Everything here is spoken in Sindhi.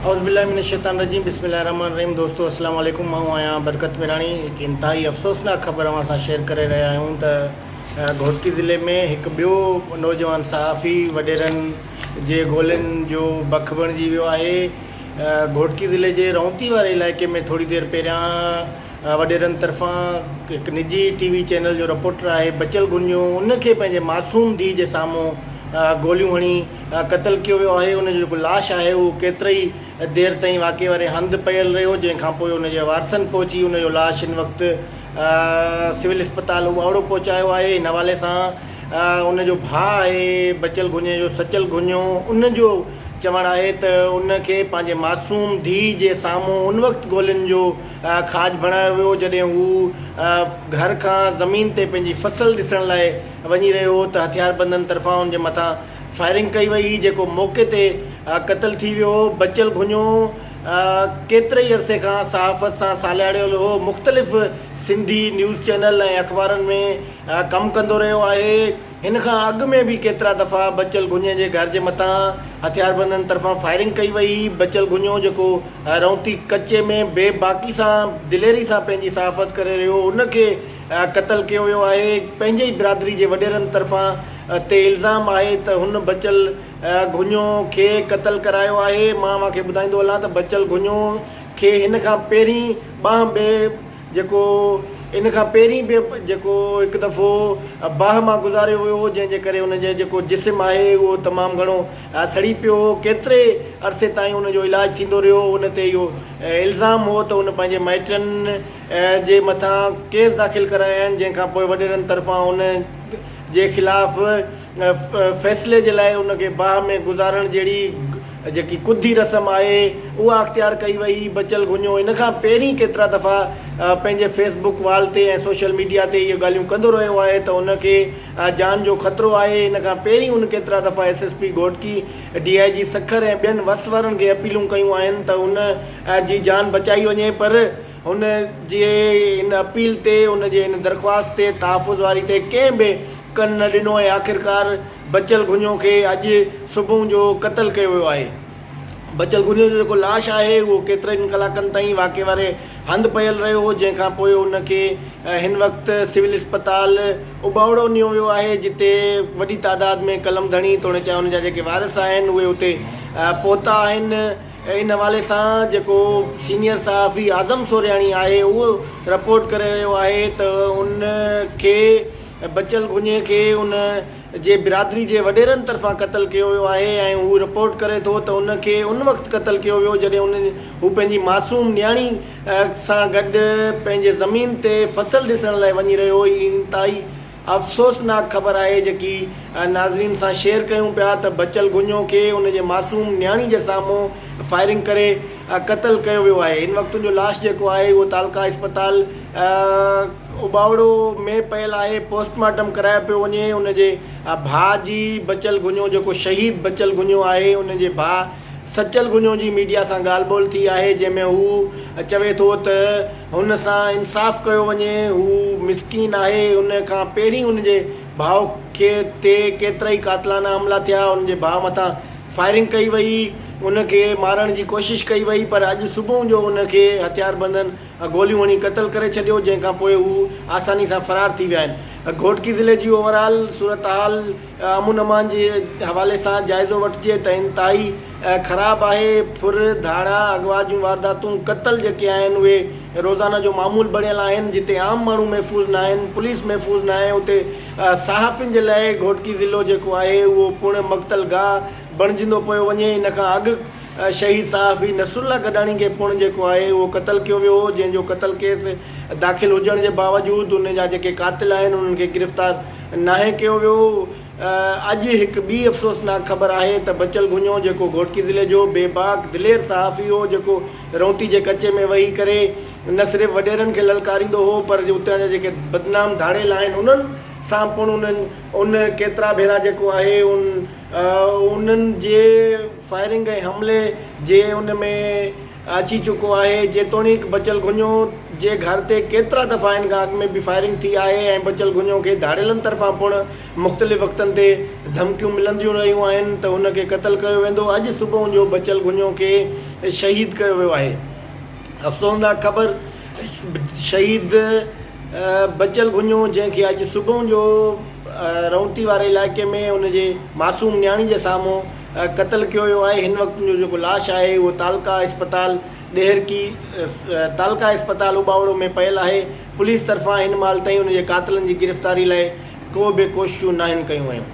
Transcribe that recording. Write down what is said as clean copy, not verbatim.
اعوذ بالله من الشيطان الرجيم بسم الله الرحمن الرحيم دوستو السلام عليڪم مان آهيان برڪت ميراڻي هڪ انتهائي افسوسناڪ خبر اوهان سان شيئر ڪري رهيا آهيون ته گهوٽڪي ضلعي ۾ هڪ ٻيو نوجوان صحافي وڏيرن جي گولين جو بک بڻجي ويو آهي گهوٽڪي ضلعي جي رونتي واري علائقي ۾ ٿوري دير پهريان وڏيرن طرفان هڪ نجي ٽي وي چينل جو رپورٽر آهي بچل گهنجو ان کي پنهنجي معصوم ڌيء جي سامهون گوليون هڻي قتل ڪيو ويو آهي، ان جو جيڪو لاش آهي اهو ڪيترائي دير تائين واقعي واري هنڌ پيل رهيو، جنهن کانپوء ان جي وارثن پهچي ان جو لاش هن وقت سول اسپتال اٻاوڙو پهچايو آهي، ان حوالي سان ان جو ڀاء آهي بچل گهڃي جو سچل گهڃو ان جو چوڻ آهي ته ان کي پنهنجي معصوم ڌيء جي سامهون ان وقت گولين جو کاڄ بڻايو ويو جڏهن هو گهر کان زمين تي پنهنجي فصل ڏسڻ لاء وڃي رهيو هو ته هٿياربندن طرفان ان جي مٿان فائرنگ ڪئي وئي هئي جيڪو موقعي تي قتل ٿي ويو هو. بچل گهڃو ڪيتري ئي عرصي کان صحافت سان سالياڙيل هو. مختلف سنڌي نيوز چينل ۽ اخبارن ۾ ڪم ڪندو رهيو آهي. هن کان اڳ ۾ به ڪيترا دفعا بچل گهڃي جي گهر جي مٿان هٿياربندن طرفان فائرنگ ڪئي وئي هئي. بچل گهڃو جيڪو رونتي ڪچي ۾ بي باڪي سان دليري سان پنهنجي صحافت ڪري رهيو هو ان کي قتل ڪيو ويو آهي. پنهنجي ئي برادري جي وڏيرن طرفان تي الزام آهي ته هن بچل گهڃو کي قتل ڪرايو آهي. مان اوهان کي ٻڌائيندو هلان ته بچل گهڃو کي هن کان پهرين ٻانهن به جيڪو ان کان پهرين به جيڪو هڪ دفعو باهه مان گذاريو ويو هو جنهن جي ڪري ان جي جيڪو جسم آهي اهو تمام گهڻو سڙي پيو هو ڪيتري عرصي تائين ان جو علاج ٿيندو رهيو ان تي اهو الزام هو ته ان پنهنجي مائٽن جي مٿان ڪيس داخل ڪرايا آهن جنهن کان پوء وڏيرن طرفان ان جي خلاف فيصلي جي لاء ان کي باهه ۾ گذارڻ جهڙي جيڪي ڪڌي رسم آهي اها اختيار ڪئي وئي. بچل گهڃو ان کان پهرين ڪيترا دفعا پنهنجي فيس بڪ وال تي ۽ سوشل ميڊيا تي اهي ڳالهيون ڪندو رهيو آهي ته ان کي جان جو خطرو آهي. ان کان پهرين ان ڪيترا دفعا S S P Ghotki, D I G Sukkur ۽ ٻين وس وارن کي اپيلون ڪيون آهن ته ان جي جان بچائي وڃي پر هن جي ان اپيل تي، ان جي ان درخواست تي، تحفظ واري تي ڪنهن به ڪن نه ڏنو ۽ آخرڪار بچل گهڃو کي اڄ صبح جو قتل ڪيو ويو آهي. بچل گهڃو جو جيڪو لاش آهي اهو ڪيترن ڪلاڪن تائين واقعي واري هنڌ پيل رهيو هو جنهن کان پوء ان کي هن وقت سول اسپتال اٻاوڙو نيو ويو آهي جتي وڏي تعداد ۾ قلم ڌڻي توڻي چاهي ان جا جيڪي وارث آهن اهي اتي پهتا آهن. ان حوالي سان جيڪو سينيئر صحافي اعظم سورياڻي آهي اهو رپورٽ ڪري رهيو آهي ته ان کي بچل گهڃي کي ان جي برادري جي وڏيرن طرفان قتل ڪيو ويو آهي ۽ هو رپورٽ ڪري ٿو ته ان کي ان وقت قتل ڪيو ويو جڏهن ان هو پنهنجي معصوم نياڻي سان گڏ پنهنجي زمين تي فصل ڏسڻ لاء وڃي رهيو هو. هي انتهائي افسوسناڪ خبر آهي جيڪي ناظرين سان شيئر ڪيون پيا ته بچل گهڃو کي ان جي معصوم نياڻي جي سامهون فائرنگ ڪري قتل ڪيو ويو آهي هن وقت ان جو لاش جيڪو آهي اهو تعلقه اسپتال اٻاوڙو ۾ پيل آهي پوسٽ مارٽم ڪرايو پيو وڃي ان جي ڀاء جي بچل گهڃو جيڪو شهيد بچل گهڃو آهي ان جي ڀاء سچل گهڃو جي ميڊيا سان ڳالهه ٻولهه ٿي آهي جنهن ۾ هو چوي ٿو ته هن سان انصاف ڪيو وڃي، هو مسڪين آهي، ان کان پهرين هن جي ڀاء کي تي ڪيترائي قاتلانه حملا ٿيا، هن جي ڀاء مٿان فائرنگ ڪئي وئي، ان کي مارڻ جي ڪوشش ڪئي وئي پر اڄ صبح جو ان کي هٿياربندن گوليون هڻي قتل ڪري ڇڏيو، جنهن کان پوء هو آساني سان فرار ٿي ويا آهن. گهوٽڪي ضلعي جي اوور آل صورتحال امن امان جي حوالي سان جائزو وٺجي ته انتهائي خراب آهي، ڦر، ڌاڙا، اغوا جون وارداتون، قتل جيڪي آهن اهي روزانه جو معمول بڻيل آهن، جتي عام ماڻهو محفوظ ناهن، پوليس محفوظ ناهي اتي صحافين جي لاء گهوٽڪي ضلعو جيڪو آهي اهو پڻ مقتل گاهه بڻجندو پيو وڃي، ان کان اڳ شهيد صحافي نصرالله گڏاڻي کي پڻ جيڪو آهي اهو قتل ڪيو ويو هو جنهن جو قتل ڪيس داخل هجڻ جي باوجود ان جا جيڪي قاتل آهن انهن کي گرفتار ناهي ڪيو ويو. اڄ هڪ ٻي افسوسناڪ خبر آهي ته بچل گهڃو جيڪو گهوٽڪي ضلعي جو بي باڪ دلير صحافي هو جيڪو رونتي جي ڪچي ۾ ويهي ڪري نه صرف وڏيرن کي للڪاريندو هو پر اتان جا جيڪي بدنام ڌاڙيل آهن انهن سان پڻ انهن ان ڪيترا ڀيرا جيڪو آهي ان انهن جي فائرنگ ۽ حملي جي ان ۾ اچي چڪو آهي، جيتوڻيڪ بچل گهڃو جي گهر تي ڪيترا دفعا ان کان اڳ ۾ به فائرنگ ٿي آهي ۽ بچل گهڃو کي ڌاڙيلن طرفان پڻ مختلف وقتن تي ڌمڪيون ملنديون رهيون آهن ته هن کي قتل ڪيو ويندو، اڄ صبح جو بچل گهڃو کي شهيد ڪيو ويو آهي. افسوسناڪ خبر شهيد بچل گهڃو جنهن کي اڄ صبح جو رونتي واري علائقي ۾ ان جي معصوم نياڻي جي سامهون قتل ڪيو ويو آهي هن وقت ان جو جيڪو لاش آهي اهو تعلقه اسپتال ڏهرڪي تعلقه اسپتال اٻاوڙو ۾ پيل آهي پوليس طرفان هن مهل تائين ان جي قاتلن جي گرفتاري لاء ڪو به ڪوششون ناهن ڪيون ويون.